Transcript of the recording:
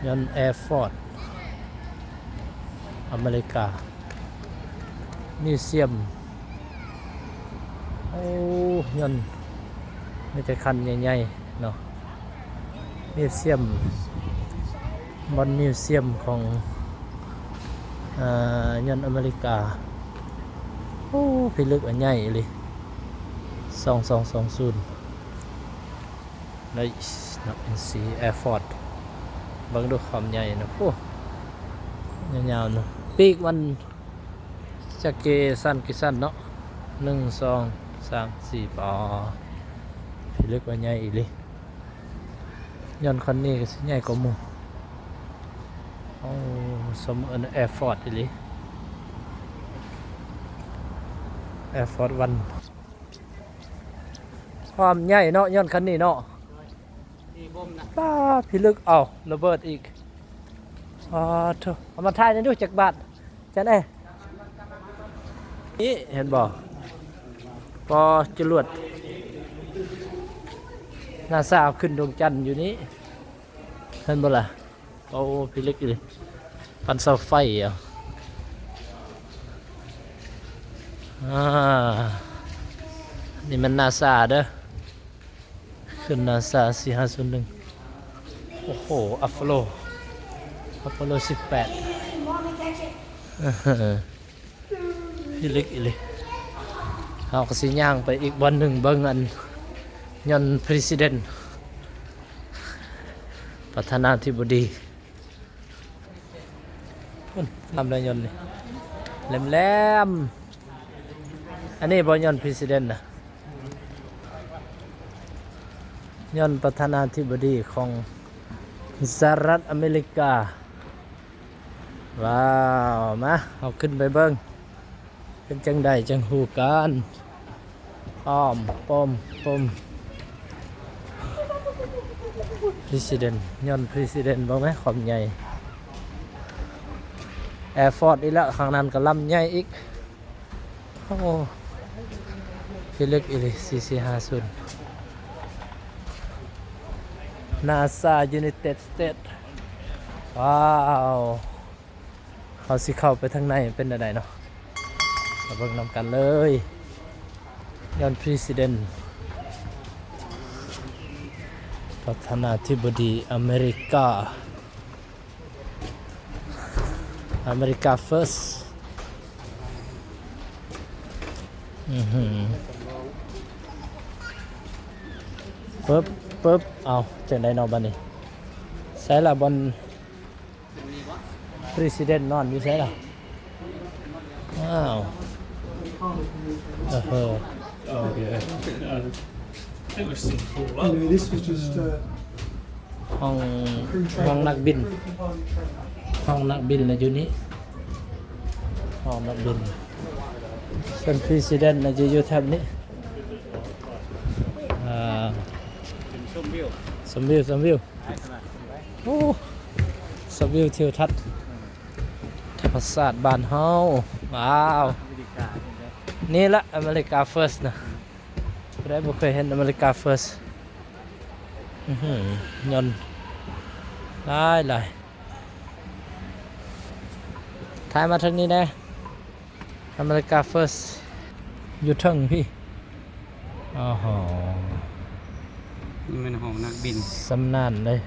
ຍ້ອນແອຟອດ ອາເມລິກາ ມິວຊຽມ. ໂອ້ ຍ້ອນມີແຕ່ຄັນໃຫຍ່ໆເນາະ. ມິວຊຽມ ບ່ອນມິວຊຽມຂອງ ເອີ ຍ້ອນອາເມລິກາ. ໂອ້ ພິລຶກອັນໃຫຍ່ອີ່ຫຼີ ສອງສອງສອງສູນ. ໄດ້ເນາະ ເອັນຊີ ແອຟອດ ເບິ່ງດູຄວາມໃຫຍ່ນະ. ໂອ້ ຍາວໆເນາະ ປີກມັນ ຈັກເກຊັນເກຊັນເນາະ ໜຶ່ງ ສອງ ສາມ ສີ່ ປໍ ພິລຶກວ່າໃຫຍ່ອີ່ຫຼີ. ຍ້ອນຄັນນີ້ກໍຊິໃຫຍ່ກວ່າໝູ່. ໂອ້ ສົມເອີ້ນແອຟອດອີ່ຫຼີ ແອຟອດວັນ. ຄວາມໃຫຍ່ເນາະ ຍ້ອນຄັນນີ້ເນາະ. ປ້າ ພິລຶກ ເອົ້າ ລະເບີດອີກ. ອາ ໂທ້ ເອົາມາຖ່າຍໜ່ອຍດູ ຈັກບາດ ຈັ່ງໃດ? ນີ້ເຫັນບໍ່? ກໍຈະຫຼວດ ນາຊາເອົາຂຶ້ນດວງຈັນຢູ່ນີ້ ເຫັນບໍ່ລະ? ໂອ້ ພິລຶກອີ່ຫຼີ ປັ່ນເສົາໄຟເອົາ. ອາ ນີ້ແມ່ນນາຊາເດີ ຂຶ້ນນາຊາ ສີ່ຫ້າສູນໜຶ່ງ. ໂອ້ໂຫ ອາໂປໂລ ອາໂປໂລສິບແປດ ພິລຶກອີ່ຫຼີ. ເຮົາກໍຊິຍ່າງໄປອີກບ່ອນໜຶ່ງ ເບິ່ງອັນ ຍ້ອນພຣະຊິເດັນ ປະທານາທິບໍດີ. ພຸ້ນ ລຳເຮືອຍົນນີ້ ແຫຼມໆ. ອັນນີ້ບໍ່ຍ້ອນພຣະຊິເດັນນະ ຍ້ອນປະທານາທິບໍດີຂອງສະຫະລັດອາເມລິກາ. ວ້າວ ມາ ເຮົາຂຶ້ນໄປເບິ່ງ ເປັນຈັ່ງໃດຈັ່ງຮູ້ກັນ. ອ້ອມປ້ອມປ້ອມ ພຣະຊິເດັນ ຍ້ອນພຣະຊິເດັນ ເບິ່ງແມ ຄວາມໃຫຍ່. ແອຟອດອີກແລ້ວ ຂ້າງນັ້ນກໍລຳໃຫຍ່ອີກ. ໂອ້ ພິລຶກອີ່ຫຼີ ສີ່ສີ່ຫ້າສູນ ນາຊາ ຢູໄນເຕັດສະເຕດ. ວ້າວ ເຮົາຊິເຂົ້າໄປທາງໃນເປັນແນວໃດເນາະ ມາເບິ່ງນຳກັນເລີຍ. ຍ້ອນພຣະຊິເດັນ ປະທານາທິບໍດີອາເມລິກາ ອາເມລິກາເຟີສ. ອືຫື ປຶບ ປຶບ ເອົ້າ ຈັ່ງໃດເນາະບາດນີ້? ໃສລະບ່ອນ ພຣະຊິເດັນນອນຢູ່ໃສລະ? ອ້າວ ເອີ ເອີ Anyway, this was just, uh, ຫ້ອງ ຫ້ອງນັກບິນ ຫ້ອງນັກບິນນະຢູ່ນີ້ ຫ້ອງນັກບິນ. ເຊິ່ງພຣະຊິເດັນນະຢູ່ ຢູ່ແຖບນີ້. ອ່າ ຊົມວິວ ຊົມວິວ ຊົມວິວ. ໂອ້ ຊົມວິວທິວທັດ ທຳມະຊາດບ້ານເຮົາ. ວ້າວ ນີ້ລະອາເມລິກາເຟີສນະ. ຜູ້ໃດບໍ່ເຄີຍເຫັນອາເມລິກາເຟີສ? ອືຫື ຍົນຫຼາຍໆ. ຖ່າຍມາທາງນີ້ແດ່. ອາເມລິກາເຟີສ ຢູ່ເທິງພີ້. ໂອ້ໂຫ ນີ້ແມ່ນຫ້ອງນັກບິນ ຊຳນານເລີຍ.